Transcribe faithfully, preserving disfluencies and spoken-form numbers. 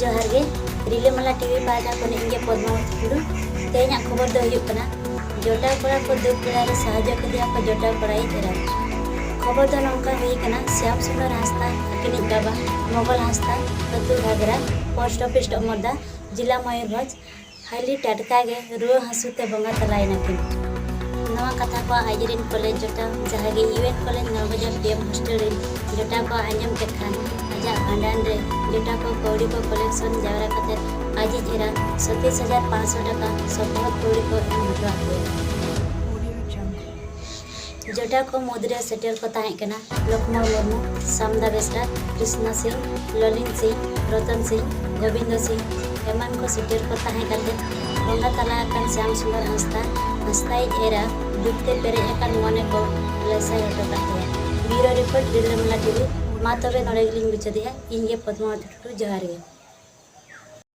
ᱡᱚᱦᱟᱨ ᱜᱮ, ᱨᱤᱞᱟᱹᱢᱟᱞᱟ ᱴᱤᱵᱷᱤ ᱯᱟᱦᱴᱟ ᱠᱷᱚᱱ ᱤᱧ ᱜᱮ ᱯᱚᱫᱢᱟᱵᱚᱛᱤ ᱴᱩᱰᱩ᱾ ᱛᱮᱦᱮᱧᱟᱜ ᱠᱷᱚᱵᱚᱨ ᱫᱚ ᱦᱩᱭᱩᱜ ᱠᱟᱱᱟ, ᱡᱚᱴᱟᱣ ᱠᱚᱲᱟ ᱠᱚ ᱫᱩᱠ ᱵᱮᱲᱟ ᱨᱮ ᱥᱟᱦᱟᱡᱽᱡᱚ ᱠᱮᱫᱮᱭᱟ ᱠᱚ ᱡᱚᱴᱟᱣ ᱠᱚᱲᱟᱭᱤᱡ ᱮᱨᱟ᱾ ᱠᱷᱚᱵᱚᱨ ᱫᱚ ᱱᱚᱝᱠᱟ ᱦᱩᱭ ᱠᱟᱱᱟ, ᱥᱭᱟᱢ ᱥᱩᱱᱫᱚᱨ ᱦᱟᱸᱥᱫᱟ ᱟᱹᱠᱤᱱᱤᱡ ᱵᱟᱵᱟ ᱢᱚᱜᱚᱞ ᱦᱟᱸᱥᱫᱟ, ᱟᱹᱛᱩ ᱜᱷᱟᱜᱽᱨᱟ, ᱯᱳᱥᱴ ᱚᱯᱷᱤᱥ ᱰᱚᱢᱚᱨᱫᱟ, ᱡᱮᱞᱟ ᱢᱚᱭᱩᱨᱵᱷᱚᱸᱡᱽ, ᱦᱟᱹᱞᱤ ᱴᱟᱴᱠᱟ ᱜᱮ ᱨᱩᱣᱟᱹ ᱦᱟᱹᱥᱩ ᱛᱮ ᱵᱚᱸᱜᱟ ᱛᱟᱞᱟᱭᱮᱱᱟ ᱠᱤᱱ᱾ ᱱᱚᱣᱟ ᱠᱟᱛᱷᱟ ᱠᱚ ᱟᱡᱨᱮᱱ ᱠᱚᱞᱮᱡᱽ ᱡᱚᱴᱟᱣ, ᱡᱟᱦᱟᱸ ᱜᱮ ᱤᱭᱩ ᱮᱱ ᱠᱚᱞᱮᱡᱽ ᱱᱟᱣᱵᱟᱡᱟᱨ ᱯᱤ ᱮᱢ ᱦᱳᱥᱴᱮᱞ ᱨᱮᱱ ᱡᱚᱴᱟᱣ ᱠᱚ ᱟᱸᱡᱚᱢ ᱠᱮᱫ ᱠᱷᱟᱱ, ᱟᱡᱟᱜ ᱵᱷᱟᱸᱰᱟᱱ ᱨᱮ ᱡᱚᱴᱟᱣ ᱠᱚ ᱠᱟᱹᱣᱰᱤ ᱠᱚ ᱠᱚᱞᱮᱠᱥᱚᱱ ᱡᱟᱣᱨᱟ ᱠᱟᱛᱮ ᱟᱡᱤᱡ ᱮᱨᱟ ᱥᱟᱛᱟᱥ ᱦᱟᱡᱟᱨ ᱯᱟᱸᱪᱥᱚ ᱴᱟᱠᱟ ᱥᱚᱯᱚᱦᱚᱫ ᱠᱟᱹᱣᱰᱤ ᱠᱚ ᱮᱢ ᱦᱚᱴᱚ ᱟᱫᱮᱭᱟ᱾ ᱡᱚᱴᱟᱣ ᱠᱚ ᱢᱩᱫᱽᱨᱮ ᱥᱮᱴᱮᱨ ᱠᱚ ᱛᱟᱦᱮᱸ ᱠᱟᱱᱟ ᱞᱚᱠᱷᱢᱚᱬ ᱢᱩᱨᱢᱩ, ᱥᱟᱢᱫᱟ ᱵᱮᱥᱨᱟ, ᱠᱨᱤᱥᱱᱟ ᱥᱤᱝ, ᱞᱚᱞᱤᱱ ᱥᱤᱝ, ᱨᱚᱛᱚᱱ ᱥᱤᱝ, ᱜᱳᱵᱤᱱᱫᱚ ᱥᱤᱝ ᱮᱢᱟᱱ ᱠᱚ ᱥᱮᱴᱮᱨ ᱠᱚ ᱛᱟᱦᱮᱸ ᱠᱟᱛᱮ ᱵᱚᱸᱜᱟ ᱛᱟᱞᱟ ᱟᱠᱟᱱ ᱥᱭᱟᱢ ᱥᱩᱱᱫᱚᱨ ᱦᱟᱸᱥᱫᱟ, ᱦᱟᱸᱥᱫᱟᱭᱤᱡ ᱮᱨᱟ ᱫᱩᱠ ᱛᱮ ᱯᱮᱨᱮᱡ ᱟᱠᱟᱱ ᱢᱚᱱᱮ ᱠᱚ ᱞᱟᱹᱥᱟᱹᱭ ᱦᱚᱴᱚ ᱠᱟᱜ ᱛᱟᱭᱟ᱾ ᱵᱤᱭᱩᱨᱳ ᱨᱤᱯᱳᱨᱴ, ᱨᱤᱞᱟᱹᱢᱟᱞᱟ ᱴᱤᱵᱷᱤ᱾ ᱢᱟ ᱛᱚᱵᱮ ᱱᱚᱰᱮ ᱜᱮᱞᱤᱧ ᱢᱩᱪᱟᱹᱫᱮᱜᱼᱟ᱾ ᱤᱧ ᱜᱮ ᱯᱚᱫᱢᱟᱵᱚᱛᱤ ᱴᱩᱰᱩ, ᱡᱚᱦᱟᱨ ᱜᱮ᱾